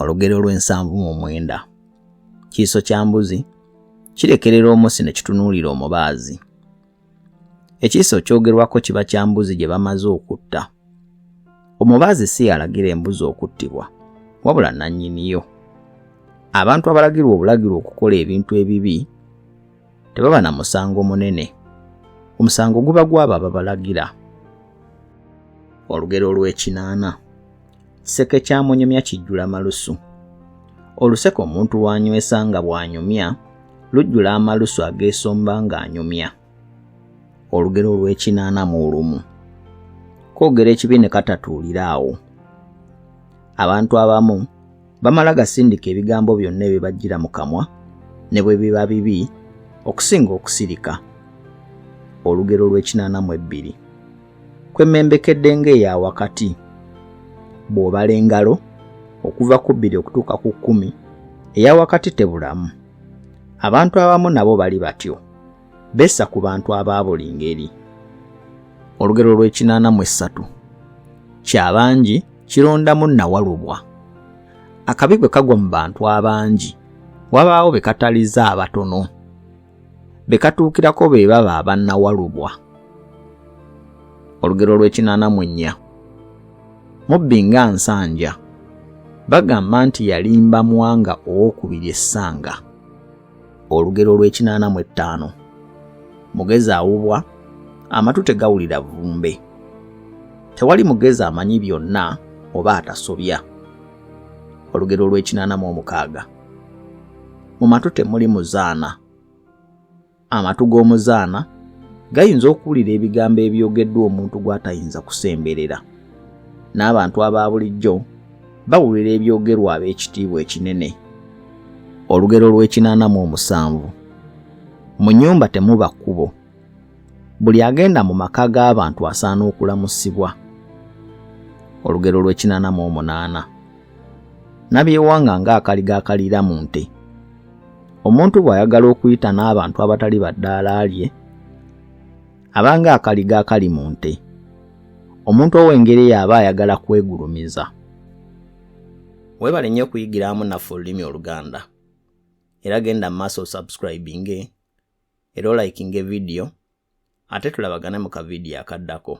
Olugero lw'ensanvu mu mwenda. Kiiso kya mbuzi kirekerera omusi ne kitunuulira omubaazi. Ekiiso kyogerwako kiba kya mbuzi gye bamaze okutta. Omubaazi si y'alagira embuzi okuttibwa, wabula nnannyiniyo. Abantu abalagirwa obulagirwa okukola ebintu ebibi tebaba na musango munene. Omusango guba gw'abo ababalagira. Olugero olw'ekinaana. Kiseke kya munyumya kijjula malusu. Oluseke omuntu lw'anywesa nga bw'anyumya lujjula amalusu ageesomba ng'anyumya. Olugero olw'ekinaana mu olumu. Koogera ekibi ne katatuulira awo. Abantu abamu bamala gasindika ebigambo byonna ebibajjira mu kamwa ne bwe biba bibi okusinga okusirika. Olugero lw'ekinaana mu ebbiri. Kwemmembekedde ng'eya wakati. Bw'obala engalo okuva ku bbiri okutuuka ku kkumi, eya wakati tebulamu. Abantu abamu nabo bali batyo, bessa ku bantu aba buli ngeri. Olugero lw'ekinaana mu essatu. Kyabangi kirondamu nnawalubwa. Akabi bwe kagwa mu bantu abangi, wabaawo be kataliza abatono. Be katuukirako be baba abannawalubwa. Olugero lw'ekinaana mu ennya. Mubbi nga nsanja. Bagamba nti yalimba Mwanga owookubiri essanga. Olugero lw'ekinaana mu ettaano. Mugezi awubwa, amatu tegawulira vvumbe. Tewali mugezi amanyi byonna oba atasobya. Olugero lw'ekinaana mu omukaaga. Mu matu temuli muzaana. Amatu g'omuzaana gayinza okuwulira ebigambo ebyogeddwa omuntu gw'atayinza kusemberera. N'abantu aba bulijjo bawulira ebyogerwa ab'ekitiibwa ekinene. Olugero lw'ekinaana mu omusanvu. Mu nnyumba temuba kkubo. Buli agenda mu maka g'abantu asaana okulamusibwa. Olugero lw'ekinaana mu omunaana. Nabyewanga ng'akaliga akaliira mu nte. Omuntu bw'ayagala okuyita n'abantu abatali ba ddaala lye, abanga akaliga akali mu nte. Omuntu ow'engeri eyo aba ayagala kwegulumiza. Weebale nnyo okuyigira awamu naffe olulimi Oluganda. Era genda mu maaso osubscribinge era olikinge vidiyo ate tulabagane mu kavidiyo akaddako.